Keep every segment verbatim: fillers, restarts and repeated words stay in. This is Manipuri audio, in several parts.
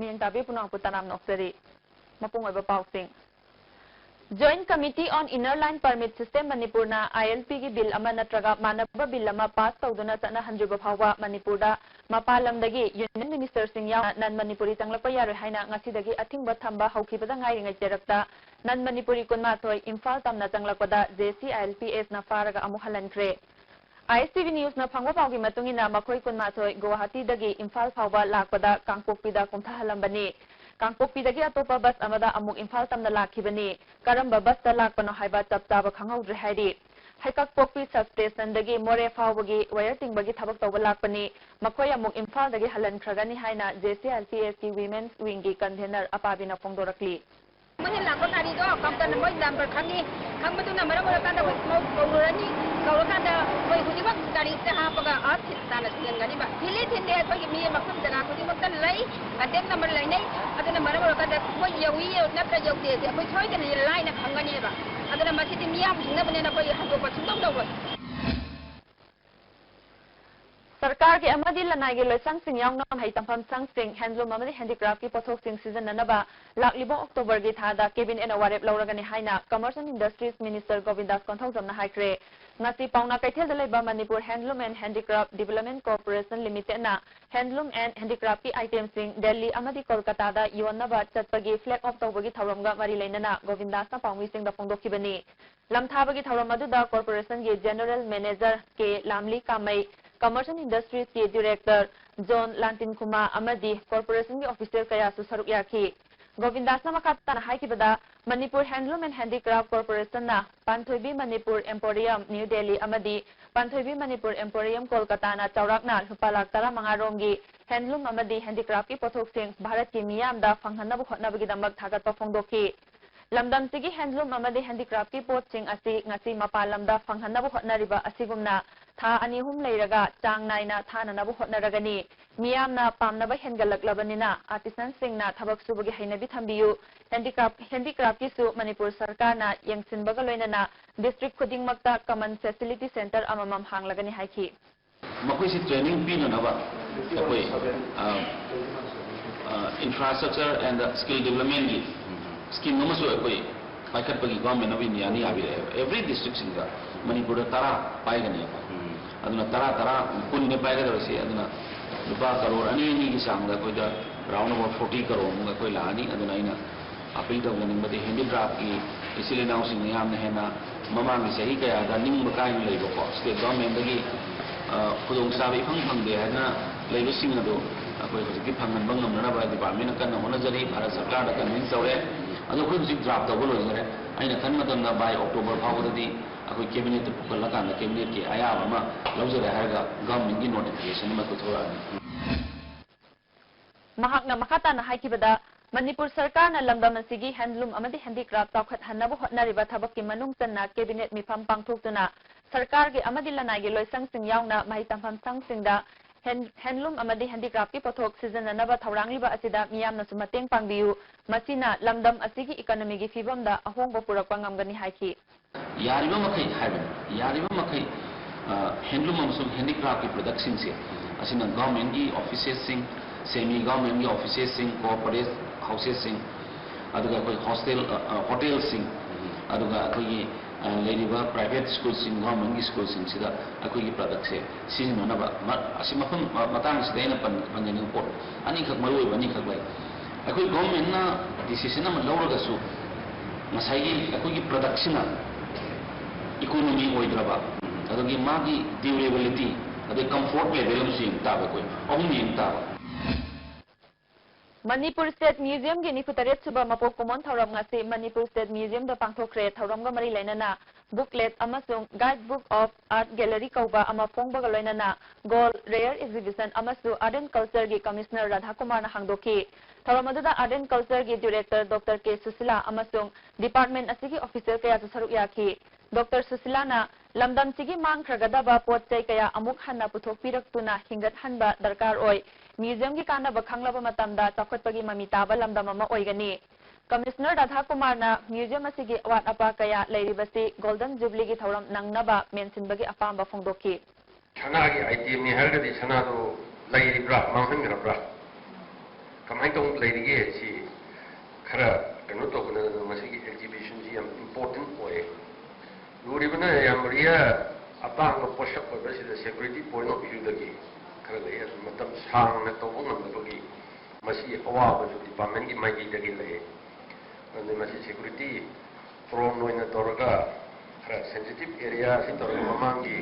ꯂꯦꯡꯇꯥꯕꯤ ꯄꯨꯝꯅꯃꯛꯄꯨ ꯇꯔꯥꯝꯅ ꯑꯣꯛꯆꯔꯤ꯫ ꯃꯄꯨꯡ ꯑꯣꯏꯕ ꯄꯥꯎꯁꯤꯡ꯫ Joint Committee on Inner Line Permit System ꯃꯅꯤꯄꯨꯔꯅ I L P ꯒꯤ ꯕꯤꯜ ꯑꯃ ꯅꯠꯇ꯭ꯔꯒ ꯃꯥꯟꯅꯕ ꯕꯤꯜ ꯑꯃ ꯄꯥꯁ ꯇꯧꯗꯨꯅ ꯆꯠꯅꯍꯟꯗ꯭ꯔꯤꯕ ꯐꯥꯎꯕ ꯃꯅꯤꯄꯨꯔꯗ ꯃꯄꯥꯟ ꯂꯝꯗꯒꯤ ꯌꯨꯅꯤꯌꯟ ꯃꯤꯅꯤꯁꯇꯔꯁꯤꯡ ꯌꯥꯎꯅ ꯅꯟ ꯃꯅꯤꯄꯨꯔꯤ ꯆꯪꯂꯛꯄ ꯌꯥꯔꯣꯏ ꯍꯥꯏꯅ ꯉꯁꯤꯗꯒꯤ ꯑꯊꯤꯡꯕ ꯊꯝꯕ ꯍꯧꯈꯤꯕꯗ ꯉꯥꯏꯔꯤꯉꯩ ꯆꯩꯔꯛꯇ ꯅꯟ ꯃꯅꯤꯄꯨꯔꯤ ꯀꯨꯟꯃꯥꯊꯣꯏ ꯏꯝꯐꯥꯜ ꯇꯝꯅ ꯆꯪꯂꯛꯄꯗ J C I L P S ꯅ ꯐꯥꯔꯒ ꯑꯃꯨꯛ ꯍꯜꯍꯟꯈ꯭ꯔꯦ꯫ I S T V News ꯅ ꯐꯪꯕ ꯄꯥꯎꯒꯤ ꯃꯇꯨꯡ ꯏꯟꯅ ꯃꯈꯣꯏ ꯀꯨꯟꯃꯥꯊꯣꯏ ꯒꯨꯋꯥꯍꯥꯇꯤꯗꯒꯤ ꯏꯝꯐꯥꯜ ꯐꯥꯎꯕ ꯂꯥꯛꯄꯗ ꯀꯥꯡꯄꯣꯛꯄꯤꯗ ꯀꯨꯝꯊꯍꯜꯂꯝꯕꯅꯤ꯫ ꯀꯥꯡꯄꯣꯛꯄꯤꯗꯒꯤ ꯑꯇꯣꯞꯄ ꯕꯁ ꯑꯃꯗ ꯑꯃꯨꯛ ꯏꯝꯐꯥꯜ ꯇꯝꯅ ꯂꯥꯛꯈꯤꯕꯅꯤ꯫ ꯀꯔꯝꯕ ꯕꯁꯇ ꯂꯥꯛꯄꯅꯣ ꯍꯥꯏꯕ ꯆꯞ ꯆꯥꯕ ꯈꯪꯍꯧꯗ꯭ꯔꯦ ꯍꯥꯏꯔꯤ꯫ ꯍꯩꯀꯛꯄꯣꯛꯄꯤ ꯁꯕ ꯁ꯭ꯇꯦꯁꯟꯗꯒꯤ ꯃꯣꯔꯦ ꯐꯥꯎꯕꯒꯤ ꯋꯥꯌꯔ ꯇꯤꯡꯕꯒꯤ ꯊꯕꯛ ꯇꯧꯕ ꯂꯥꯛꯄꯅꯤ꯫ ꯃꯈꯣꯏ ꯑꯃꯨꯛ ꯏꯝꯐꯥꯜꯗꯒꯤ ꯍꯜꯍꯟꯈ꯭ꯔꯒꯅꯤ ꯍꯥꯏꯅ J C I L P S ꯀꯤ Women's Wing ꯒꯤ convener ꯑꯄꯥꯕꯤꯅ ꯐꯣꯡꯗꯣꯔꯛꯂꯤ꯫ ꯃꯣꯏꯅ ꯂꯥꯛꯄ ꯒꯥꯔꯤꯗꯣ ꯀꯝꯄꯅꯤ ꯃꯣꯏ ꯅꯝꯕꯔ ꯈꯪꯉꯤ꯫ ꯈꯪꯕꯗꯨꯅ ꯃꯔꯝ ꯑꯣꯏꯔꯀꯥꯟꯗ ꯑꯩꯈꯣꯏ ꯀꯧ-, ꯀꯧꯔꯨꯔꯅꯤ꯫ ꯀꯧꯔꯀꯥꯟꯗ ꯑꯩꯈꯣꯏ ꯍꯧꯖꯤꯛꯃꯛ ꯒꯥꯔꯤꯁꯤꯗ ꯍꯥꯞꯄꯒ ꯑꯥ ꯊꯤꯟ ꯇꯥꯟꯅ ꯊꯤꯟꯒꯅꯤꯕ꯫ ꯊꯤꯜꯂꯤ ꯊꯤꯟꯗꯦ ꯑꯩꯈꯣꯏꯒꯤ ꯃꯤ ꯃꯐꯝ ꯖꯒꯥ ꯈꯨꯗꯤꯡꯃꯛꯇ ꯂꯩ꯫ ꯀꯟꯇꯦꯛ ꯅꯝꯕꯔ ꯂꯩꯅꯩ꯫ ꯑꯗꯨꯅ ꯃꯔꯝ ꯑꯣꯏꯔꯀꯥꯟꯗ ꯃꯣꯏ ꯌꯧꯏ ꯅꯠꯇ꯭ꯔ ꯌꯧꯗꯦꯁꯦ ꯑꯩꯈꯣꯏ ꯁꯣꯏꯗꯅ ꯂꯥꯏꯅ ꯈꯪꯒꯅꯦꯕ꯫ ꯑꯗꯨꯅ ꯃꯁꯤꯗꯤ ꯃꯤꯌꯥꯝ ꯍꯤꯡꯅꯕꯅꯦꯅ ꯑꯩꯈꯣꯏ ꯍꯟꯗꯣꯛꯄ ꯁꯨꯡꯇꯧ ꯇꯧꯔꯣꯏ꯫ ꯁꯔꯀꯥꯔꯒꯤ ꯑꯃꯗꯤ ꯂꯅꯥꯏꯒꯤ ꯂꯣꯏꯁꯪꯁꯤꯡ ꯌꯥꯎꯅ ꯃꯍꯩ ꯇꯝꯐꯝ ꯁꯪꯁꯤꯡ, handloom ꯑꯃꯗꯤ handicraft ꯀꯤ ꯄꯣꯠꯊꯣꯛꯁꯤꯡ ꯁꯤꯖꯤꯟꯅꯅꯕ ꯂꯥꯛꯂꯤꯕ October ꯒꯤ ꯊꯥꯗ cabinet ꯅ ꯋꯥꯔꯦꯞ ꯂꯧꯔꯒꯅꯤ ꯍꯥꯏꯅ Commerce and Industries Minister ꯒꯣꯕꯤꯟꯗꯥꯁ ꯀꯣꯟꯊꯧꯖꯝꯅ ꯍꯥꯏꯈ꯭ꯔꯦ꯫ ꯉꯁꯤ ꯄꯥꯎꯅꯥ ꯀꯩꯊꯦꯜꯗ ꯂꯩꯕ Manipur Handloom and Handicraft Development Corporation Limited ꯅ handloom and handicraft ꯀꯤ item ꯁꯤꯡ ꯗꯦꯜꯂꯤ ꯑꯃꯗꯤ ꯀꯣꯜꯀꯇꯥꯗ ꯌꯣꯟꯅꯕ ꯆꯠꯄꯒꯤ flag off ꯇꯧꯕꯒꯤ ꯊꯧꯔꯝꯒ ꯃꯔꯤ ꯂꯩꯅꯅ ꯒꯣꯕꯤꯟꯗꯥꯁꯅ ꯄꯥꯎꯃꯤꯁꯤꯡꯗ ꯐꯣꯡꯗꯣꯛꯈꯤꯕꯅꯤ꯫ ꯂꯝ ꯊꯥꯕꯒꯤ ꯊꯧꯔꯝ ꯑꯗꯨꯗ corporation ꯒꯤ General Manager K Lamli Kamei, Commerce and Industries ꯀꯤ Director ꯖꯣꯟ ꯂꯥꯟꯇꯤꯟꯈꯨꯃꯥ ꯑꯃꯗꯤ corporation ꯒꯤ official ꯀꯌꯥꯁꯨ ꯁꯔꯨꯛ ꯌꯥꯈꯤ꯫ ꯒꯣꯕꯤꯟꯗꯥꯁꯅ ꯃꯈꯥ ꯇꯥꯅ ꯍꯥꯏꯈꯤꯕꯗ, Manipur Handloom and Handicraft Corporation ꯅ ꯄꯥꯟꯊꯣꯏꯕꯤ ꯃꯅꯤꯄꯨꯔ Emporium, New Delhi ꯑꯃꯗꯤ ꯄꯥꯟꯊꯣꯏꯕꯤ ꯃꯅꯤꯄꯨꯔ Emporium, ꯀꯣꯜꯀꯇꯥꯅ ꯆꯥꯎꯔꯥꯛꯅ ꯂꯨꯄꯥ ꯂꯥꯈ ꯇꯔꯥꯃꯉꯥ ꯔꯣꯝꯒꯤ handloom ꯑꯃꯗꯤ handicraft ꯀꯤ ꯄꯣꯠꯊꯣꯛꯁꯤꯡ ꯚꯥꯔꯠꯀꯤ ꯃꯤꯌꯥꯝꯗ ꯐꯪꯍꯟꯅꯕ ꯍꯣꯠꯅꯕꯒꯤꯗꯃꯛ ꯊꯥꯒꯠꯄ ꯐꯣꯡꯗꯣꯛꯈꯤ꯫ ꯂꯝꯗꯝꯁꯤꯒꯤ handloom ꯑꯃꯗꯤ handicraft ꯀꯤ ꯄꯣꯠꯁꯤꯡ ꯑꯁꯤ ꯉꯁꯤ ꯃꯄꯥꯟ ꯂꯝꯗ ꯐꯪꯍꯟꯅꯕ ꯍꯣꯠꯅꯔꯤꯕ ꯑꯁꯤꯒꯨꯝꯅ ꯊꯥ ꯑꯅꯤ ꯑꯍꯨꯝ ꯂꯩꯔꯒ ꯆꯥꯡ ꯅꯥꯏꯅ ꯊꯥꯅꯅꯕ ꯍꯣꯠꯅꯔꯒꯅꯤ꯫ ꯃꯤꯌꯥꯝꯅ ꯄꯥꯝꯅꯕ ꯍꯦꯟꯒꯠꯂꯛꯂꯕꯅꯤꯅ artisan ꯁꯤꯡꯅ ꯊꯕꯛ ꯁꯨꯕꯒꯤ ꯍꯩꯅꯕꯤ ꯊꯝꯕꯤꯌꯨ꯫ Handicraft, handicraft ꯀꯤꯁꯨ ꯃꯅꯤꯄꯨꯔ ꯁꯔꯀꯥꯔꯅ ꯌꯦꯡꯁꯤꯟꯕꯒ ꯂꯣꯏꯅꯅ district ꯈꯨꯗꯤꯡꯃꯛꯇ common facility centre ꯑꯃꯃꯝ ꯍꯥꯡꯂꯒꯅꯤ ꯍꯥꯏꯈꯤ꯫ ꯃꯈꯣꯏꯁꯤ training ꯄꯤꯅꯅꯕ ꯑꯩꯈꯣꯏ, ꯑ, Infrastructure and Skill Developmentꯀꯤ scheme ꯑꯃꯁꯨ ꯑꯩꯈꯣꯏ ꯄꯥꯏꯈꯠꯄꯒꯤ Government of Indiaꯅ ꯌꯥꯕꯤꯔꯛꯑꯦꯕ꯫ Every districtꯁꯤꯡꯗ ꯃꯅꯤꯄꯨꯔꯗ ꯇꯔꯥ ꯄꯥꯏꯒꯅꯦꯕ꯫ ꯑꯗꯨꯅ ꯇꯔꯥ, ꯇꯔꯥ, ꯀꯨꯟꯅꯦ ꯄꯥꯏꯒꯗꯧꯔꯤꯁꯦ꯫ ꯑꯗꯨꯅ ꯂꯨꯄꯥ ꯀꯔꯣꯔ ꯑꯅꯤ, ꯑꯅꯤꯒꯤ ꯆꯥꯡꯗ ꯑꯩꯈꯣꯏꯗ round about forty crore ꯑꯃꯨꯛ ꯑꯩꯈꯣꯏ ꯂꯥꯛꯑꯅꯤ꯫ ꯑꯗꯨꯅ ꯑꯩꯅ appeal ꯇꯧꯖꯅꯤꯡꯕꯗꯤ handicraftꯀꯤ ꯏꯆꯤꯜ ꯏꯅꯥꯎꯁꯤꯡꯅ ꯌꯥꯝꯅ ꯍꯦꯟꯅ ꯃꯃꯥꯡꯒꯤ ꯆꯍꯤ ꯀꯌꯥꯗ ꯅꯤꯡꯕ ꯀꯥꯏꯅ ꯂꯩꯕꯀꯣ, state governmentꯗꯒꯤ, ꯑ, ꯈꯨꯗꯣꯡꯆꯥꯕ ꯏꯐꯪ ꯐꯪꯗꯦ ꯍꯥꯏꯗꯅ ꯂꯩꯕꯁꯤꯡ ꯑꯗꯨ ꯑꯩꯈꯣꯏ ꯍꯧꯖꯤꯛꯇꯤ ꯐꯪꯍꯟꯕ ꯉꯝꯅꯅꯕ departmentꯅ ꯀꯟꯅ ꯍꯣꯠꯅꯖꯔꯤ꯫ ꯚꯥꯔꯠ ꯁꯔꯀꯥꯔꯗ convince ꯇꯧꯔꯦ꯫ ꯑꯗꯣ ꯑꯩꯈꯣꯏ ꯍꯧꯖꯤꯛ draft ꯇꯧꯕ ꯂꯣꯏꯖꯔꯦ꯫ ꯑꯩꯅ ꯈꯟꯕ ꯃꯇꯝꯗ by October ꯐꯥꯎꯕꯗꯗꯤ ꯑꯩꯈꯣꯏ cabinetꯇ ꯄꯨꯈꯠꯂꯀꯥꯟꯗ cabinetꯀꯤ ꯑꯌꯥꯕ ꯑꯃ ꯂꯧꯖꯔꯦ ꯍꯥꯏꯔꯒ governmentꯀꯤ notification ꯑꯃ ꯄꯨꯊꯣꯔꯛꯑꯅꯤ꯫ ꯃꯍꯥꯛꯅ ꯃꯈꯥ ꯇꯥꯅ ꯍꯥꯏꯈꯤꯕꯗ, ꯃꯅꯤꯄꯨꯔ ꯁꯔꯀꯥꯔꯅ ꯂꯝꯗꯝ ꯑꯁꯤꯒꯤ handloom ꯑꯃꯗꯤ handicraft ꯆꯥꯎꯈꯠꯍꯟꯅꯕ ꯍꯣꯠꯅꯔꯤꯕ ꯊꯕꯛꯀꯤ ꯃꯅꯨꯡ ꯆꯟꯅ cabinet ꯃꯤꯐꯝ ꯄꯥꯡꯊꯣꯛꯇꯨꯅ ꯁꯔꯀꯥꯔꯒꯤ ꯑꯃꯗꯤ ꯂꯅꯥꯏꯒꯤ ꯂꯣꯏꯁꯪꯁꯤꯡ ꯌꯥꯎꯅ ꯃꯍꯩ ꯇꯝꯐꯝ ꯁꯪꯁꯤꯡꯗ handloomꯑꯃꯗꯤ handicraftꯀꯤ ꯄꯣꯠꯊꯣꯛ ꯁꯤꯖꯤꯟꯅꯅꯕ ꯊꯧꯔꯥꯡꯂꯤꯕ ꯑꯁꯤꯗ ꯃꯤꯌꯥꯝꯅꯁꯨ ꯃꯇꯦꯡ ꯄꯥꯡꯕꯤꯌꯨ, ꯃꯁꯤꯅ ꯂꯝꯗꯝ ꯑꯁꯤꯒꯤ economyꯒꯤ ꯐꯤꯕꯝꯗ ꯑꯍꯣꯡꯕ ꯄꯨꯔꯛꯄ ꯉꯝꯒꯅꯤ ꯍꯥꯏꯈꯤ꯫ ꯌꯥꯔꯤꯕ ꯃꯈꯩ ꯍꯥꯏꯕꯅꯤ, ꯌꯥꯔꯤꯕ ꯃꯈꯩ, ꯑ, handloom ꯑꯃꯁꯨꯡ handicraftꯀꯤ productꯁꯤꯡꯁꯦ, ꯑꯁꯤꯅ governmentꯀꯤ officesꯁꯤꯡ, semi governmentꯀꯤ officesꯁꯤꯡ, corporate housesꯁꯤꯡ, ꯑꯗꯨꯒ ꯑꯩꯈꯣꯏ hostel, ꯑ, ꯑ, hotelꯁꯤꯡ, ꯑꯗꯨꯒ ꯑꯩꯈꯣꯏꯒꯤ, ꯑ, ꯂꯩꯔꯤꯕ private schoolꯁꯤꯡ, governmentꯀꯤ schoolꯁꯤꯡꯁꯤꯗ ꯑꯩꯈꯣꯏꯒꯤ productꯁꯦ ꯁꯤꯖꯤꯟꯅꯅꯕ, ꯃ-, ꯑꯁꯤ ꯃꯐꯝ, ꯃ-, ꯃꯇꯥꯡꯁꯤꯗ ꯑꯩꯅ ꯄꯟ-, ꯄꯟꯖꯅꯤꯡꯕ ꯄꯣꯠ ꯑꯅꯤꯈꯛ, ꯃꯔꯨꯑꯣꯏꯕ ꯑꯅꯤꯈꯛ ꯂꯩ꯫ ꯑꯩꯈꯣꯏ governmentꯅ decision ꯑꯃ ꯂꯧꯔꯒꯁꯨ, ꯉꯁꯥꯏꯒꯤ ꯑꯩꯈꯣꯏꯒꯤ productꯁꯤꯅ economy ꯑꯣꯏꯗ꯭ꯔꯕ, ꯑꯗꯒꯤ ꯃꯥꯒꯤ durability, ꯑꯗꯩ comfort level ꯑꯃꯁꯨ ꯌꯦꯡ ꯇꯥꯕ, ꯑꯩꯈꯣꯏ ꯑꯍꯨꯝ ꯌꯦꯡ ꯇꯥꯕ꯫ ꯃꯅꯤꯄꯨꯔ State Museumꯒꯤ ꯅꯤꯐꯨ ꯇꯔꯦꯠ ꯁꯨꯕ ꯃꯄꯣꯛ ꯀꯨꯝꯑꯣꯟ ꯊꯧꯔꯝ ꯉꯁꯤ ꯃꯅꯤꯄꯨꯔ State Museumꯗ ꯄꯥꯡꯊꯣꯛꯈ꯭ꯔꯦ꯫ ꯊꯧꯔꯝꯒ ꯃꯔꯤ ꯂꯩꯅꯅ booklet ꯑꯃꯁꯨꯡ Guide Book of Art Gallery ꯀꯧꯕ ꯑꯃ ꯐꯣꯡꯕꯒ ꯂꯣꯏꯅꯅ Gold Rare Exhibition ꯑꯃꯁꯨ Art and Cultureꯒꯤ Commissioner ꯔꯥꯙꯥꯀꯨꯃꯥꯔꯅ ꯍꯥꯡꯗꯣꯛꯈꯤ꯫ ꯊꯧꯔꯝ ꯑꯗꯨꯗ Art and Cultureꯒꯤ Director Doctor K Sushila ꯑꯃꯁꯨꯡ department ꯑꯁꯤꯒꯤ official ꯀꯌꯥꯁꯨ ꯁꯔꯨꯛ ꯌꯥꯈꯤ꯫ Doctor ꯁꯨꯁꯤꯂꯥꯅ ꯂꯝꯗꯝꯁꯤꯒꯤ ꯃꯥꯡꯈ꯭ꯔꯒꯗꯕ ꯄꯣꯠ ꯆꯩ ꯀꯌꯥ ꯑꯃꯨꯛ ꯍꯟꯅ ꯄꯨꯊꯣꯛꯄꯤꯔꯛꯇꯨꯅ ꯍꯤꯡꯒꯠꯍꯟꯕ ꯗꯔꯀꯥꯔ ꯑꯣꯏ꯫ Museumꯒꯤ ꯀꯥꯟꯅꯕ ꯈꯪꯂꯕ ꯃꯇꯝꯗ ꯆꯥꯎꯈꯠꯄꯒꯤ ꯃꯃꯤ ꯇꯥꯕ ꯂꯝꯗꯝ ꯑꯃ ꯑꯣꯏꯒꯅꯤ꯫ Commissioner ꯔꯥꯙꯥꯀꯨꯃꯥꯔꯅ museum ꯑꯁꯤꯒꯤ ꯑꯋꯥꯠ ꯑꯄꯥ ꯀꯌꯥ ꯂꯩꯔꯤꯕꯁꯤ Golden Jubileeꯒꯤ ꯊꯧꯔꯝ ꯅꯪꯅꯕ ꯃꯦꯟꯁꯤꯟꯕꯒꯤ ꯑꯄꯥꯝꯕ ꯐꯣꯡꯗꯣꯛꯈꯤ꯫ ꯁꯅꯥꯒꯤ itemꯅꯤ ꯍꯥꯏꯔꯒꯗꯤ ꯁꯅꯥꯗꯨ ꯂꯩꯔꯤꯕ꯭ꯔꯥ, ꯃꯥꯡꯍꯟꯈ꯭ꯔꯕ꯭ꯔꯥ? ꯀꯃꯥꯏꯅ ꯇꯧꯅ ꯂꯩꯔꯤꯒꯦ ꯁꯤ ꯈꯔ ꯀꯩꯅꯣ ꯇꯧꯕꯅ ꯃꯁꯤꯒꯤ ꯑꯦꯛꯖꯤꯕꯤꯁꯟꯁꯤ ꯌꯥꯝ ꯏꯝꯄꯣꯔꯇꯦꯟ ꯑꯣꯏ꯫ ꯂꯨꯔꯤꯕꯅ ꯌꯥꯝ ꯔꯤꯌꯥ ꯑꯇꯥꯡꯕ ꯄꯣꯠꯁꯛ ꯑꯣꯏꯕꯁꯤꯗ ꯁꯦꯀ꯭ꯌꯨꯔꯤꯇꯤ ꯄꯣꯏꯟ ꯑꯣꯐ ꯚ꯭ꯌꯨꯗꯒꯤ ꯈꯔ ꯂꯩ꯫ ꯑꯗꯨ ꯃꯇꯝ ꯁꯥꯡꯅ ꯇꯧꯕ ꯉꯝꯗꯕꯒꯤ ꯃꯁꯤ ꯑꯋꯥꯕꯁꯨ ꯗꯤꯄꯥꯔꯠꯃꯦꯟꯒꯤ ꯃꯥꯏꯀꯩꯗꯒꯤ ꯂꯩ꯫ ꯑꯗꯨꯅ ꯃꯁꯤ ꯁꯦꯀ꯭ꯌꯨꯔꯤꯇꯤ ꯄ꯭ꯔꯣꯟ ꯑꯣꯏꯅ ꯇꯧꯔꯒ ꯈꯔ ꯁꯦꯟꯁꯤꯇꯤꯞ ꯑꯦꯔꯤꯌꯥ ꯑꯁꯤ ꯇꯧꯔꯒ ꯃꯃꯥꯡꯒꯤ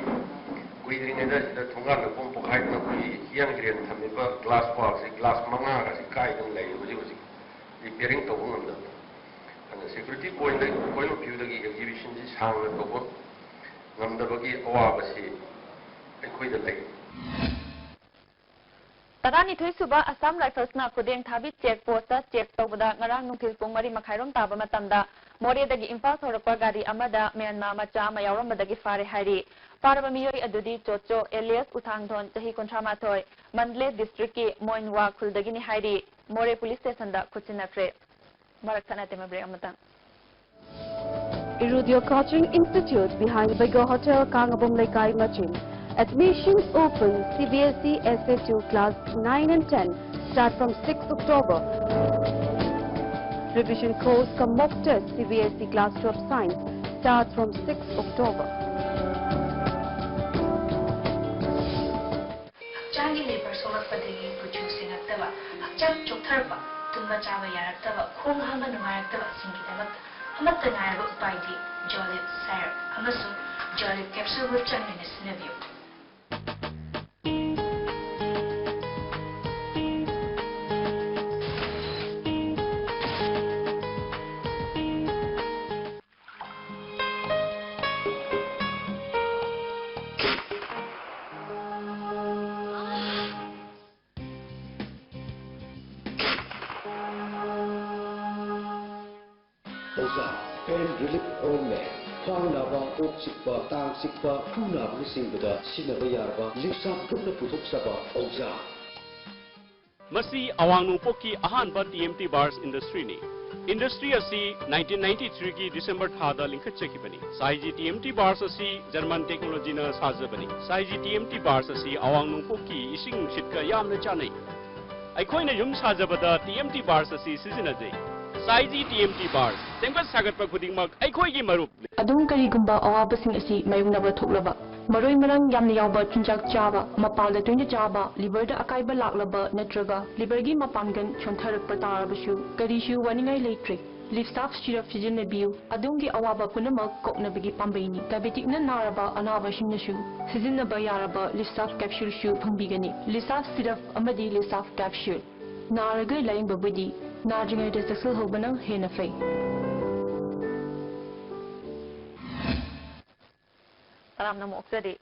ꯀꯨꯏꯗ꯭ꯔꯤꯉꯩꯗ ꯁꯤꯗ ꯊꯣꯡꯒꯥꯟ ꯂꯩꯈꯣꯝ ꯄꯣꯈꯥꯏꯗꯅ ꯑꯩꯈꯣꯏꯒꯤ ꯍꯤꯌꯥꯡ ꯍꯤꯔꯦꯟ ꯊꯝꯃꯤꯕ ꯒ꯭ꯂꯥꯁ ꯋꯥꯜꯁꯤ ꯒ꯭ꯂꯥꯁ ꯃꯉꯥꯒꯁꯤ ꯀꯥꯏꯗꯅ ꯂꯩꯔꯤ ꯍꯧꯖꯤꯛ ꯍꯧꯖꯤꯛ꯫ ꯔꯤꯄꯤꯌꯥꯔꯤꯡ ꯇꯧꯕ ꯉꯝꯗꯕ꯫ ꯑꯗꯨꯅ ꯁꯦꯀ꯭ꯌꯨꯔꯤꯇꯤ ꯄꯣꯏꯟꯗ, ꯄꯣꯏꯟ ꯑꯣꯐ ꯚ꯭ꯌꯨꯗꯒꯤ ꯑꯦꯛꯖꯤꯕꯤꯁꯟꯁꯤ ꯁꯥꯡꯅ ꯇꯧꯕ ꯉꯝꯗꯕꯒꯤ ꯑꯋꯥꯕꯁꯤ ꯑꯩꯈꯣꯏꯗ ꯂꯩ꯫ ꯇꯔꯥꯅꯤꯊꯣꯏ ꯁꯨꯕ ꯑꯁꯥꯝ ꯔꯥꯏꯐꯜꯁꯅ ꯈꯨꯗꯦꯡ ꯊꯥꯕꯤ ꯆꯦꯛ ꯄꯣꯁꯇ ꯆꯦꯛ ꯇꯧꯕꯗ ꯉꯔꯥꯡ ꯅꯨꯡꯊꯤꯜ ꯄꯨꯡ ꯃꯔꯤ ꯃꯈꯥꯏꯔꯣꯝ ꯇꯥꯕ ꯃꯇꯝꯗ ꯃꯣꯔꯦꯗꯒꯤ ꯏꯝꯐꯥꯜ ꯊꯧꯔꯛꯄ ꯒꯥꯔꯤ ꯑꯃꯗ ꯃ꯭ꯌꯥꯟꯃꯥ ꯃꯆꯥ ꯑꯃ ꯌꯥꯎꯔꯝꯕꯗꯒꯤ ꯐꯥꯔꯦ ꯍꯥꯏꯔꯤ꯫ ꯐꯥꯔꯕ ꯃꯤꯑꯣꯏ ꯑꯗꯨꯗꯤ ꯆꯣꯆꯣ ꯑꯦꯂꯤꯌꯁ ꯎꯊꯥꯡꯊꯣꯟ, ꯆꯍꯤ ꯀꯨꯟꯊ꯭ꯔꯥ ꯃꯥꯊꯣꯏ, ꯃꯟꯗꯂꯦ ꯗꯤꯁꯇ꯭ꯔꯤꯛꯀꯤ ꯃꯣꯏꯟꯋꯥ ꯈꯨꯜꯗꯒꯤꯅꯤ ꯍꯥꯏꯔꯤ꯫ ꯃꯣꯔꯦ ꯄꯨꯂꯤꯁ ꯁ꯭ꯇꯦꯁꯟꯗ ꯈꯨꯠꯁꯤꯟꯅꯈ꯭ꯔꯦ꯫ ꯃꯔꯛ ꯊꯠꯅ ꯇꯦꯃꯥ ꯕ꯭ꯔꯦꯛ ꯑꯃꯇꯪ꯫ Irudio Coaching Institute behind Bego Hotel, Kangabom Leikai, Machin. Admission open. C B S E Essay two class nine and ten start from sixth October. Revision course cum mock test C B S E class twelve science starts from sixth October. ꯍꯛꯆꯥꯡꯒꯤ ꯂꯦꯕꯔ ꯁꯣꯛꯂꯛꯄꯗꯒꯤ ꯀꯨꯆꯨ ꯁꯦꯡꯉꯛꯇꯕ, ꯍꯛꯆꯥꯡ ꯆꯣꯛꯊꯔꯛꯄ, ꯇꯨꯝꯕ ꯆꯥꯕ ꯌꯥꯔꯛꯇꯕ, ꯈꯣꯡ ꯍꯥꯝꯕ ꯅꯨꯡꯉꯥꯏꯔꯛꯇꯕ ꯑꯁꯤꯡꯒꯤꯗꯃꯛꯇ ꯑꯃꯠꯇ ꯉꯥꯏꯔꯕ ꯎꯄꯥꯏꯗꯤ ꯖꯣꯂꯤꯞ ꯁꯥꯏꯔꯞ ꯑꯃꯁꯨꯡ ꯖꯣꯂꯤꯞ ꯀꯦꯞꯁꯨꯜꯕꯨ ꯆꯥꯡ ꯅꯥꯏꯅ ꯁꯤꯖꯤꯟꯅꯕꯤꯌꯨ꯫ ꯑꯣꯖꯥ, pain relief ointment, ꯈ꯭ꯋꯥꯡ ꯅꯥꯕ, ꯀꯣꯛ ꯆꯤꯛꯄ, ꯇꯥꯡ ꯆꯤꯛꯄ, ꯈꯨ ꯅꯥꯕꯅꯆꯤꯡꯕꯗ ꯁꯤꯖꯤꯟꯅꯕ ꯌꯥꯔꯕ ꯂꯤꯛꯁꯥꯞ ꯒ꯭ꯔꯨꯞꯅ ꯄꯨꯊꯣꯛꯆꯕ ꯑꯣꯖꯥ꯫ ꯃꯁꯤ ꯑꯋꯥꯡ ꯅꯣꯡꯄꯣꯛꯀꯤ ꯑꯍꯥꯟꯕ ꯇꯤ ꯑꯦꯝ ꯇꯤ ꯕꯥꯔꯁ ꯏꯟꯗꯁꯇ꯭ꯔꯤꯅꯤ꯫ ꯏꯟꯗꯁꯇ꯭ꯔꯤ ꯑꯁꯤ ꯅꯥꯏꯟꯇꯤꯟ ꯅꯥꯏꯟꯇꯤ ꯊ꯭ꯔꯤꯒꯤ ꯗꯤꯁꯦꯝꯕꯔ ꯊꯥꯗ ꯂꯤꯡꯈꯠꯆꯈꯤꯕꯅꯤ꯫ ꯁꯥꯏꯖꯤ ꯇꯤ ꯑꯦꯝ ꯇꯤ ꯕꯥꯔꯁ ꯑꯁꯤ ꯖꯔꯃꯟ ꯇꯦꯛꯅꯣꯂꯣꯖꯤꯅ ꯁꯥꯖꯕꯅꯤ꯫ ꯁꯥꯏꯖꯤ ꯇꯤ ꯑꯦꯝ ꯇꯤ ꯕꯥꯔꯁ ꯑꯁꯤ ꯑꯋꯥꯡ ꯅꯣꯡꯄꯣꯛꯀꯤ ꯏꯁꯤꯡ ꯅꯨꯡꯁꯤꯠꯀ ꯌꯥꯝꯅ ꯆꯥꯟꯅꯩ꯫ ꯑꯩꯈꯣꯏꯅ ꯌꯨꯝ ꯁꯥꯖꯕꯗ ꯇꯤ ꯑꯦꯝ ꯇꯤ ꯕꯥꯔꯁ ꯑꯁꯤ ꯁꯤꯖꯤꯟꯅꯖꯩ꯫ ꯁꯥꯏꯖꯤ ꯇꯤ ꯑꯦꯝ ꯇꯤ ꯕꯥꯔꯁ, ꯁꯦꯝꯒꯠ ꯁꯥꯒꯠꯄ ꯈꯨꯗꯤꯡꯃꯛ ꯑꯩꯈꯣꯏꯒꯤ ꯃꯔꯨꯞꯅꯤ꯫ ꯑꯗꯨꯝ ꯀꯔꯤꯒꯨꯝꯕ ꯑꯋꯥꯕꯁꯤꯡ ꯑꯁꯤ ꯃꯥꯌꯣꯛꯅꯕ ꯊꯣꯛꯂꯕ, ꯃꯔꯣꯏ ꯃꯔꯥꯡ ꯌꯥꯝꯅ ꯌꯥꯎꯕ ꯆꯤꯟꯖꯥꯛ ꯆꯥꯕ, ꯃꯄꯥꯟꯗ ꯇꯣꯏꯅ ꯆꯥꯕ, ꯂꯤꯚꯔꯗ ꯑꯀꯥꯏꯕ ꯂꯥꯛꯂꯕ ꯅꯠꯇ꯭ꯔꯒ ꯂꯤꯚꯔꯒꯤ ꯃꯄꯥꯟꯒꯜ ꯁꯣꯟꯊꯔꯛꯄ ꯇꯥꯔꯕꯁꯨ ꯀꯔꯤꯁꯨ ꯋꯥꯅꯤꯡꯉꯥꯏ ꯂꯩꯇ꯭ꯔꯦ꯫ ꯂꯤꯞꯁꯥꯐ ꯁꯤꯔꯞ ꯁꯤꯖꯤꯟꯅꯕꯤꯌꯨ꯫ ꯑꯗꯣꯝꯒꯤ ꯑꯋꯥꯕ ꯄꯨꯝꯅꯃꯛ ꯀꯣꯛꯅꯕꯒꯤ ꯄꯥꯝꯕꯩꯅꯤ꯫ ꯗꯥꯏꯕꯦꯇꯤꯛꯅ ꯅꯥꯔꯕ ꯑꯅꯥꯕꯁꯤꯡꯅꯁꯨ ꯁꯤꯖꯤꯟꯅꯕ ꯌꯥꯔꯕ ꯂꯤꯞꯁꯥꯐ ꯀꯦꯞꯁꯨꯜꯁꯨ ꯐꯪꯕꯤꯒꯅꯤ꯫ ꯂꯤꯞꯁꯥꯐ ꯁꯤꯔꯞ ꯑꯃꯗꯤ ꯂꯤꯞꯁꯥꯐ ꯀꯦꯞꯁꯨꯜ꯫ ꯅꯥꯔꯒ ꯂꯥꯌꯦꯡꯕꯕꯨꯗꯤ ꯅꯥꯗ꯭ꯔꯤꯉꯩꯗ ꯆꯦꯛꯁꯤꯜꯍꯧꯕꯅ ꯍꯦꯟꯅ ꯐꯩ꯫ ꯇꯔꯥꯝꯅ ꯑꯣꯛꯆꯔꯤ꯫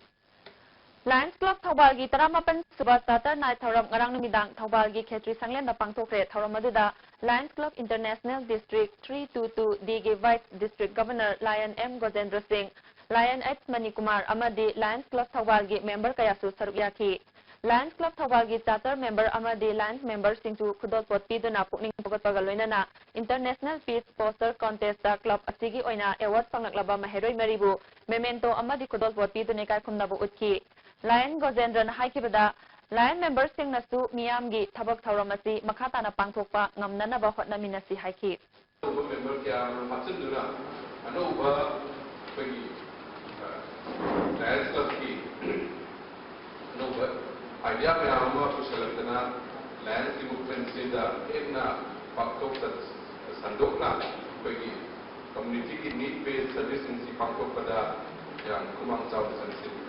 Lions Club ꯊꯧꯕꯥꯜꯒꯤ ꯇꯔꯥꯃꯥꯄꯟ ꯁꯨꯕ Charter Night ꯊꯧꯔꯝ ꯉꯔꯥꯡ ꯅꯨꯃꯤꯗꯥꯡ ꯊꯧꯕꯥꯜꯒꯤ ꯈꯦꯇ꯭ꯔꯤ ꯁꯪꯂꯦꯟꯗ ꯄꯥꯡꯊꯣꯛꯈ꯭ꯔꯦ꯫ ꯊꯧꯔꯝ ꯑꯗꯨꯗ Lions Club International District three two two D ꯒꯤ Vice District Governor Lion M ꯒꯣꯖꯦꯟꯗ꯭ꯔ ꯁꯤꯡ, Lion H ꯃꯅꯤꯀꯨꯃꯥꯔ ꯑꯃꯗꯤ Lions Club ꯊꯧꯕꯥꯜꯒꯤ member ꯀꯌꯥꯁꯨ ꯁꯔꯨꯛ ꯌꯥꯈꯤ꯫ Lions Club ꯊꯧꯕꯥꯜꯒꯤ charter member ꯑꯃꯗꯤ Lions memberꯁꯤꯡꯁꯨ ꯈꯨꯗꯣꯜꯄꯣꯠ ꯄꯤꯗꯨꯅ ꯄꯨꯛꯅꯤꯡ ꯊꯧꯒꯠꯄꯒ ꯂꯣꯏꯅꯅ International Peace Poster Contestꯇ club ꯑꯁꯤꯒꯤ ꯑꯣꯏꯅ award ꯐꯪꯂꯛꯂꯕ ꯃꯍꯩꯔꯣꯏ ꯃꯔꯤꯕꯨ memento ꯑꯃꯗꯤ ꯈꯨꯗꯣꯜꯄꯣꯠ ꯄꯤꯗꯨꯅ ꯏꯀꯥꯏ ꯈꯨꯝꯅꯕ ꯎꯠꯈꯤ꯫ Lion ꯒꯣꯖꯦꯟꯗ꯭ꯔꯅ ꯍꯥꯏꯈꯤꯕꯗ, Lion memberꯁꯤꯡꯅꯁꯨ ꯃꯤꯌꯥꯝꯒꯤ ꯊꯕꯛ ꯊꯧꯔꯝ ꯑꯁꯤ ꯃꯈꯥ ꯇꯥꯅ ꯄꯥꯡꯊꯣꯛꯄ ꯉꯝꯅꯅꯕ ꯍꯣꯠꯅꯃꯤꯟꯅꯁꯤ ꯍꯥꯏꯈꯤ꯫ ꯑꯅꯧꯕ member ꯀꯌꯥ ꯑꯃ ꯍꯥꯞꯆꯤꯟꯗꯨꯅ ꯑꯅꯧꯕ ꯑꯩꯈꯣꯏꯒꯤ, ꯑ, Lions Clubꯀꯤ ꯑꯅꯧꯕ idea ꯃꯌꯥꯝ ꯑꯃ ꯄꯨꯁꯤꯜꯂꯛꯇꯅ Lionsꯀꯤ movementꯁꯤꯗ ꯍꯦꯟꯅ ꯄꯥꯛꯊꯣꯛ ꯆꯠ-, ꯁꯟꯗꯣꯛꯅ ꯑꯩꯈꯣꯏꯒꯤ communityꯒꯤ need based serviceꯁꯤꯡꯁꯤ ꯄꯥꯡꯊꯣꯛꯄꯗ ꯌꯥꯝ ꯈꯨꯃꯥꯡ ꯆꯥꯎꯅ ꯆꯪꯁꯤꯜꯂꯤ꯫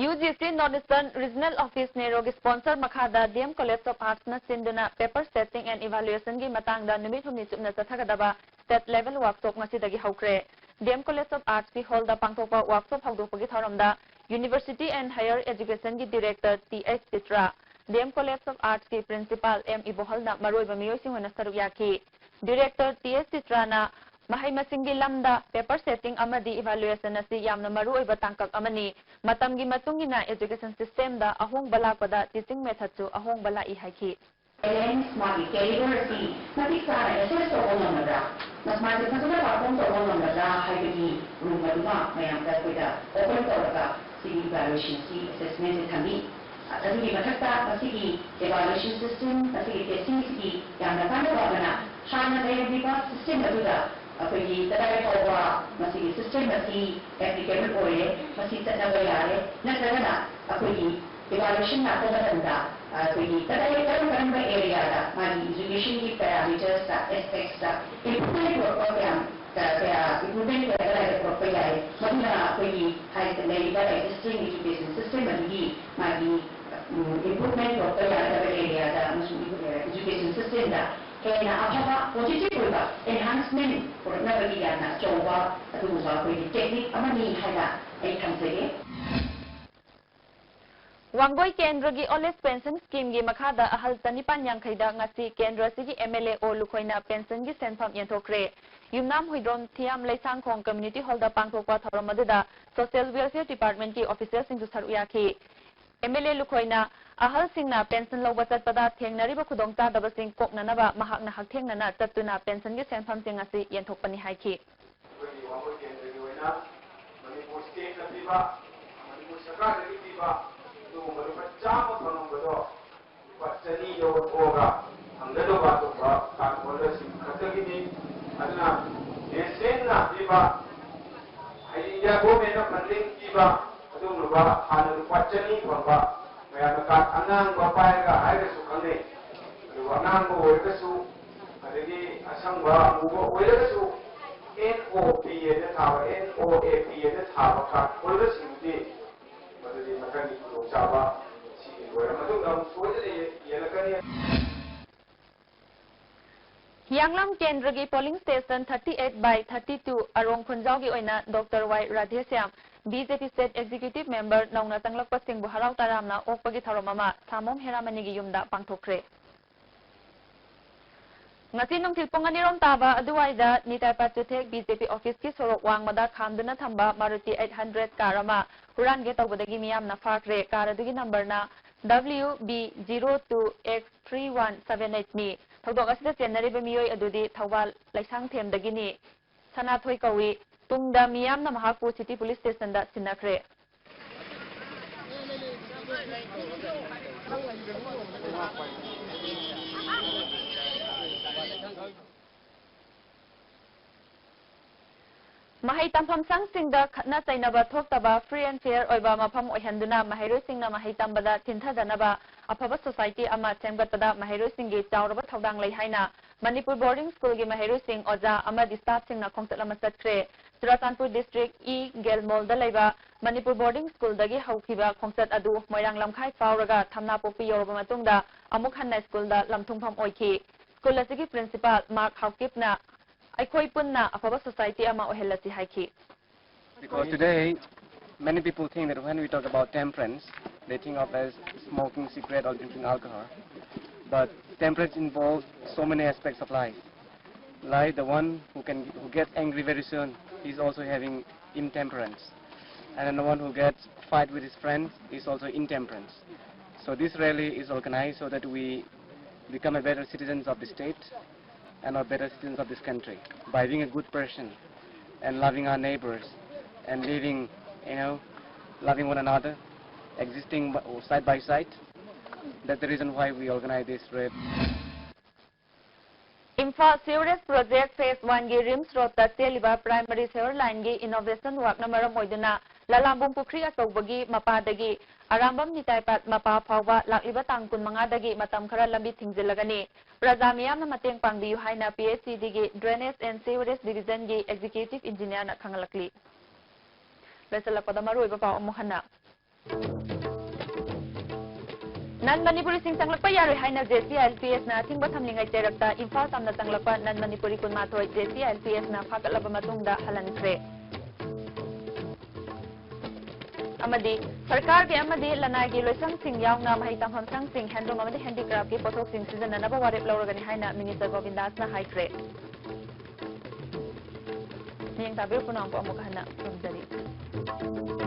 UGC North Eastern Regional Office ꯅꯦꯔꯣꯒꯤ sponsor ꯃꯈꯥꯗ D M College of Artsꯅ ꯁꯤꯟꯗꯨꯅ Paper Setting and Evaluationꯒꯤ ꯃꯇꯥꯡꯗ ꯅꯨꯃꯤꯠ ꯍꯨꯝꯅꯤ ꯆꯨꯞꯅ ꯆꯠꯊꯒꯗꯕ state level workshop ꯉꯁꯤꯗꯒꯤ ꯍꯧꯈ꯭ꯔꯦ꯫ D M College of Artsꯀꯤ hallꯗ ꯄꯥꯡꯊꯣꯛꯄ workshop ꯍꯧꯗꯣꯛꯄꯒꯤ ꯊꯧꯔꯝꯗ University and Higher Educationꯒꯤ Director T H Chitra, D M College of Artsꯀꯤ Principal M ꯏꯕꯣꯍꯜꯅ ꯃꯔꯨꯑꯣꯏꯕ ꯃꯤꯑꯣꯏꯁꯤꯡ ꯑꯣꯏꯅ ꯁꯔꯨꯛ ꯌꯥꯈꯤ꯫ Director T H ꯆꯤꯇ꯭ꯔꯥꯅ ꯃꯍꯩ ꯃꯁꯤꯡꯒꯤ ꯂꯝꯗ paper setting ꯑꯃꯗꯤ evaluation ꯑꯁꯤ ꯌꯥꯝꯅ ꯃꯔꯨꯑꯣꯏꯕ ꯇꯥꯡꯀꯛ ꯑꯃꯅꯤ꯫ ꯃꯇꯝꯒꯤ ꯃꯇꯨꯡ ꯏꯟꯅ education systemꯗ ꯑꯍꯣꯡꯕ ꯂꯥꯛꯄꯗ teaching methodꯁꯨ ꯑꯍꯣꯡꯕ ꯂꯥꯛꯏ ꯍꯥꯏꯈꯤ꯫ Talents, ꯃꯥꯒꯤ caliber ꯑꯁꯤ ꯃꯇꯤꯛ ꯆꯥꯅ assess ꯇꯧꯕ ꯉꯝꯒꯗ꯭ꯔꯥ, ꯃꯥꯁꯦ ꯐꯖꯅ perform ꯇꯧꯕ ꯉꯝꯒꯗ꯭ꯔꯥ ꯍꯥꯏꯕꯒꯤ room ꯑꯗꯨꯃ ꯃꯌꯥꯝꯗ ꯑꯩꯈꯣꯏꯗ open ꯇꯧꯔꯒ ꯁꯤꯒꯤ evaluation ꯑꯁꯤ, assessment ꯑꯁꯤ ꯊꯝꯃꯤ꯫ ꯑꯗꯨꯒꯤ ꯃꯊꯛꯇ ꯃꯁꯤꯒꯤ evaluation system, ꯃꯁꯤꯒꯤ testing ꯑꯁꯤꯒꯤ ꯌꯥꯝꯅ ꯀꯥꯟꯅꯕ ꯑꯃꯅ, ꯍꯥꯟꯅ ꯂꯩꯔꯝꯃꯤꯕ system ꯑꯗꯨꯗ ꯑꯩꯈꯣꯏꯒꯤ ꯀꯗꯥꯏ ꯐꯥꯎꯕ ꯃꯁꯤꯒꯤ system ꯑꯁꯤ applicable ꯑꯣꯏꯔꯦ, ꯃꯁꯤ ꯆꯠꯅꯕ ꯌꯥꯔꯦ, ꯅꯠꯇ꯭ꯔꯒꯅ ꯑꯩꯈꯣꯏꯒꯤ evaluation ꯂꯥꯛꯄ ꯃꯇꯝꯗ ꯑꯩꯈꯣꯏꯒꯤ ꯀꯗꯥꯏ, ꯀꯔꯝ ꯀꯔꯝꯕ areaꯗ ꯃꯥꯒꯤ educationꯒꯤ parametersꯇ, aspectsꯇ improvement ꯄꯨꯔꯛꯄ ꯀꯌꯥꯝ ꯀꯌꯥ improvement ꯀꯌꯥ ꯀꯗꯥꯏꯗ ꯄꯨꯔꯛꯄ ꯌꯥꯏ, ꯃꯗꯨꯅ ꯑꯩꯈꯣꯏꯒꯤ ꯍꯥꯏ-, ꯂꯩꯔꯤꯕ existing education system ꯑꯗꯨꯒꯤ ꯃꯥꯒꯤ, ꯎꯝ, improvement ꯄꯨꯔꯛꯄ ꯌꯥꯒꯗꯕ areaꯗ ꯑꯃꯁꯨꯡ education systemꯗ ꯍꯦꯟꯅ ꯑꯐꯕ positive ꯑꯣꯏꯕ enhancement ꯄꯨꯔꯛꯅꯕꯒꯤ ꯌꯥꯝꯅ ꯑꯆꯧꯕ ꯑꯗꯨꯒꯨꯝꯕ ꯑꯩꯈꯣꯏꯒꯤ technique ꯑꯃꯅꯤ ꯍꯥꯏꯅ ꯑꯩ ꯊꯝꯖꯒꯦ꯫ ꯋꯥꯡꯒꯣꯏ ꯀꯦꯟꯗ꯭ꯔꯒꯤ Old Age Pension Schemeꯒꯤ ꯃꯈꯥꯗ ꯑꯍꯜ ꯆꯅꯤꯄꯥꯟ ꯌꯥꯡꯈꯩꯗ ꯉꯁꯤ ꯀꯦꯟꯗ꯭ꯔ ꯑꯁꯤꯒꯤ MLA ꯑꯣ ꯂꯨꯈꯣꯏꯅ pensionꯒꯤ ꯁꯦꯟꯐꯝ ꯌꯦꯟꯊꯣꯛꯈ꯭ꯔꯦ꯫ ꯌꯨꯝꯅꯥꯝ ꯍꯨꯏꯗ꯭ꯔꯣꯝ ꯊꯤꯌꯥꯝ ꯂꯩꯁꯥꯡꯈꯣꯡ community hallꯗ ꯄꯥꯡꯊꯣꯛꯄ ꯊꯧꯔꯝ ꯑꯗꯨꯗ Social Welfare Departmentꯀꯤ officialꯁꯤꯡꯁꯨ ꯁꯔꯨꯛ ꯌꯥꯈꯤ꯫ MLA ꯂꯨꯈꯣꯏꯅ ꯑꯍꯜꯁꯤꯡꯅ pension ꯂꯧꯕ ꯆꯠꯄꯗ ꯊꯦꯡꯅꯔꯤꯕ ꯈꯨꯗꯣꯡꯆꯥꯗꯕꯁꯤꯡ ꯀꯣꯛꯅꯅꯕ ꯃꯍꯥꯛꯅ ꯍꯛꯊꯦꯡꯅꯅ ꯆꯠꯇꯨꯅ pensionꯒꯤ ꯁꯦꯟꯐꯝꯁꯤꯡ ꯑꯁꯤ ꯌꯦꯟꯊꯣꯛꯄꯅꯤ ꯍꯥꯏꯈꯤ꯫ ꯑꯩꯈꯣꯏꯒꯤ ꯋꯥꯡꯒꯣꯏ ꯀꯦꯟꯗ꯭ꯔꯒꯤ ꯑꯣꯏꯅ ꯃꯅꯤꯄꯨꯔ stateꯅ ꯄꯤꯕ, ꯃꯅꯤꯄꯨꯔ ꯁꯔꯀꯥꯔꯗꯒꯤ ꯄꯤꯕ ꯑꯗꯨꯒꯨꯝꯕ ꯂꯨꯄꯥ ꯆꯥꯝꯃ ꯐꯪꯉꯝꯕꯗꯣ ꯂꯨꯄꯥ ꯆꯅꯤ ꯌꯧꯔꯛꯑꯒ ꯐꯪꯒꯗꯧꯕ ꯑꯗꯨꯒꯨꯝꯕ card holderꯁꯤꯡ ꯈꯛꯇꯒꯤꯅꯤ꯫ ꯑꯗꯨꯅ pensionꯅ ꯄꯤꯕ, ꯍꯥꯏꯗꯤ India governmentꯅ funding ꯄꯤꯕ ꯑꯗꯨꯒꯨꯝꯂꯕ ꯍꯥꯟꯅ ꯂꯨꯄꯥ ꯆꯅꯤ ꯐꯪꯕ ꯃꯌꯥꯝꯅ card ꯑꯉꯥꯡꯕ ꯄꯥꯏꯔꯒ ꯍꯥꯏꯔꯒꯁꯨ ꯈꯪꯅꯩ꯫ ꯑꯗꯨꯒ ꯑꯉꯥꯡꯕ ꯑꯣꯏꯔꯒꯁꯨ ꯑꯗꯒꯤ ꯑꯁꯪꯕ ꯑꯃꯨꯕ ꯑꯣꯏꯔꯒꯁꯨ N O P ꯑꯅ ꯊꯥꯕ, N O A P ꯑꯅ ꯊꯥꯕ card holderꯁꯤꯡꯗꯨꯗꯤ ꯃꯗꯨꯗꯤ ꯃꯊꯪꯒꯤ ꯈꯨꯗꯣꯡꯆꯥꯕ ꯁꯤꯒꯤ ꯂꯣꯏꯔ ꯃꯇꯨꯡꯗ ꯑꯃꯨꯛ ꯁꯣꯏꯗꯅ ꯌꯦ-, ꯌꯦꯜꯂꯛꯀꯅꯤ꯫ ꯍꯤꯌꯥꯡꯂꯝ ꯀꯦꯟꯗ꯭ꯔꯒꯤ polling station thirty eight by thirty two ꯑꯔꯣꯡ ꯈꯨꯟꯖꯥꯎꯒꯤ ꯑꯣꯏꯅ Doctor Y Radheshyam, BJP State Executive Member ꯅꯧꯅ ꯆꯪꯂꯛꯄꯁꯤꯡꯕꯨ ꯍꯔꯥꯎ ꯇꯔꯥꯝꯅ ꯑꯣꯛꯄꯒꯤ ꯊꯧꯔꯝ ꯑꯃ ꯁꯥꯃꯣꯝ ꯍꯦꯔꯥꯃꯅꯤꯒꯤ ꯌꯨꯝꯗ ꯄꯥꯡꯊꯣꯛꯈ꯭ꯔꯦ꯫ ꯉꯁꯤ ꯅꯨꯡꯊꯤꯜ ꯄꯨꯡ ꯑꯅꯤꯔꯣꯝ ꯇꯥꯕ ꯑꯗꯨꯋꯥꯏꯗ ꯅꯤꯇꯥꯏꯄꯥꯠ ꯆꯨꯊꯦꯛ BJP officeꯀꯤ ꯁꯣꯔꯣꯛ ꯋꯥꯡꯃꯗ ꯈꯥꯝꯗꯨꯅ ꯊꯝꯕ Maruti eight hundred car ꯑꯃ ꯍꯨꯔꯥꯟꯒꯦ ꯇꯧꯕꯗꯒꯤ ꯃꯤꯌꯥꯝꯅ ꯐꯥꯈ꯭ꯔꯦ꯫ Car ꯑꯗꯨꯒꯤ numberꯅ W B zero two X three one seven eight ꯅꯤ꯫ ꯊꯧꯗꯣꯛ ꯑꯁꯤꯗ ꯆꯦꯟꯅꯔꯤꯕ ꯃꯤꯑꯣꯏ ꯑꯗꯨꯗꯤ ꯊꯧꯕꯥꯜ ꯂꯩꯁꯥꯡꯊꯦꯝꯗꯒꯤꯅꯤ꯫ ꯁꯅꯥꯊꯣꯏ ꯀꯧꯏ꯫ ꯇꯨꯡꯗ ꯃꯤꯌꯥꯝꯅ ꯃꯍꯥꯛꯄꯨ city police stationꯗ ꯁꯤꯟꯅꯈ꯭ꯔꯦ꯫ ꯃꯍꯩ ꯇꯝꯐꯝ ꯁꯪꯁꯤꯡꯗ ꯈꯠꯅ ꯆꯩꯅꯕ ꯊꯣꯛꯇꯕ free and fair ꯑꯣꯏꯕ ꯃꯐꯝ ꯑꯣꯏꯍꯟꯗꯨꯅ ꯃꯍꯩꯔꯣꯏꯁꯤꯡꯅ ꯃꯍꯩ ꯇꯝꯕꯗ ꯊꯤꯟꯊꯗꯅꯕ ꯑꯐꯕ society ꯑꯃ ꯁꯦꯝꯒꯠꯄꯗ ꯃꯍꯩꯔꯣꯏꯁꯤꯡꯒꯤ ꯆꯥꯎꯔꯕ ꯊꯧꯗꯥꯡ ꯂꯩ ꯍꯥꯏꯅ ꯃꯅꯤꯄꯨꯔ boarding schoolꯒꯤ ꯃꯍꯩꯔꯣꯏꯁꯤꯡ, ꯑꯣꯖꯥ ꯑꯃꯗꯤ staffꯁꯤꯡꯅ ꯈꯣꯡꯆꯠ ꯑꯃ ꯆꯠꯈ꯭ꯔꯦ꯫ ꯆꯨꯔꯥꯆꯥꯟꯄꯨꯔ district ꯏ ꯒꯦꯜꯃꯣꯜꯗ ꯂꯩꯕ ꯃꯅꯤꯄꯨꯔ boarding schoolꯗꯒꯤ ꯍꯧꯈꯤꯕ ꯈꯣꯡꯆꯠ ꯑꯗꯨ ꯃꯣꯏꯔꯥꯡ ꯂꯝꯈꯥꯏ ꯐꯥꯎꯔꯒ ꯊꯝꯅꯥꯄꯣꯛꯄꯤ ꯌꯧꯔꯕ ꯃꯇꯨꯡꯗ ꯑꯃꯨꯛ ꯍꯟꯅ schoolꯗ ꯂꯝꯊꯨꯡꯐꯝ ꯑꯣꯏꯈꯤ꯫ School ꯑꯁꯤꯒꯤ principal ꯃꯥꯔꯛ ꯍꯥꯎꯀꯤꯞꯅ ꯑꯩꯈꯣꯏ ꯄꯨꯟꯅ ꯑꯐꯕ society ꯑꯃ ꯑꯣꯏꯍꯜꯂꯁꯤ ꯍꯥꯏꯈꯤ꯫ Because today, many people think that when we talk about temperance, they think of as smoking cigarette or drinking alcohol. But temperance involves so many aspects of life. Like the one who can who gets angry very soon, he's also having intemperance. And the one who gets fight with his friends is also intemperance. So this rally is organized so that we become a better citizens of the state and are better citizens of this country by being a good person and loving our neighbors and living, you know, loving one another, existing b- side by side. That's the reason why we organize this rally. Imphal sewerage project phase oneꯒꯤ RIMS roadꯇ ꯆꯦꯜꯂꯤꯕ primary sewer lineꯒꯤ innovation workꯅ ꯃꯔꯝ ꯑꯣꯏꯗꯨꯅ ꯂꯂꯥꯝꯕꯨꯡ ꯄꯨꯈ꯭ꯔꯤ ꯑꯆꯧꯕꯒꯤ ꯃꯄꯥꯗꯒꯤ ꯑꯔꯥꯝꯕꯝ ꯅꯤꯇꯥꯏꯄꯥꯠ ꯃꯄꯥ ꯐꯥꯎꯕ ꯂꯥꯛꯂꯤꯕ ꯇꯥꯡ ꯀꯨꯟꯃꯉꯥꯗꯒꯤ ꯃꯇꯝ ꯈꯔ ꯂꯝꯕꯤ ꯊꯤꯡꯖꯤꯜꯂꯒꯅꯤ꯫ ꯄ꯭ꯔꯖꯥ ꯃꯤꯌꯥꯝꯅ ꯃꯇꯦꯡ ꯄꯥꯡꯕꯤꯌꯨ ꯍꯥꯏꯅ PHEDꯒꯤ Drainage and Sewerage Divisionꯒꯤ Executive Engineerꯅ ꯈꯪꯍꯜꯂꯛꯂꯤ꯫ ꯂꯣꯏꯁꯤꯜꯂꯛꯄꯗ ꯃꯔꯨꯑꯣꯏꯕ ꯄꯥꯎ ꯑꯃꯨꯛ ꯍꯟꯅ꯫ Non Manipuriꯁꯤꯡ ꯆꯪꯂꯛꯄ ꯌꯥꯔꯣꯏ ꯍꯥꯏꯅ JCILPSꯅ ꯑꯊꯤꯡꯕ ꯊꯝꯂꯤꯉꯩ ꯆꯩꯔꯛꯇ ꯏꯝꯐꯥꯜ ꯇꯝꯅ ꯆꯪꯂꯛꯄ Non Manipuri ꯀꯨꯟꯃꯥꯊꯣꯏ JCILPSꯅ ꯐꯥꯒꯠꯂꯕ ꯃꯇꯨꯡꯗ ꯍꯜꯍꯟꯈ꯭ꯔꯦ꯫ ꯑꯃꯗꯤ ꯁꯔꯀꯥꯔꯒꯤ ꯑꯃꯗꯤ ꯂꯅꯥꯏꯒꯤ ꯂꯣꯏꯁꯪꯁꯤꯡ ꯌꯥꯎꯅ ꯃꯍꯩ ꯇꯝꯐꯝ ꯁꯪꯁꯤꯡ handloom ꯑꯃꯗꯤ handicraftꯀꯤ ꯄꯣꯠꯊꯣꯛꯁꯤꯡ ꯁꯤꯖꯤꯟꯅꯅꯕ ꯋꯥꯔꯦꯞ ꯂꯧꯔꯒꯅꯤ ꯍꯥꯏꯅ Minister ꯒꯣꯕꯤꯟꯗꯥꯁꯅ ꯍꯥꯏꯈ꯭ꯔꯦ꯫ ꯃꯤꯠꯌꯦꯡ ꯇꯥꯕꯤꯌꯨ, ꯄꯨꯝꯅꯃꯛꯄꯨ ꯑꯃꯨꯛ ꯍꯟꯅ ꯈꯨꯔꯨꯝꯖꯔꯤ꯫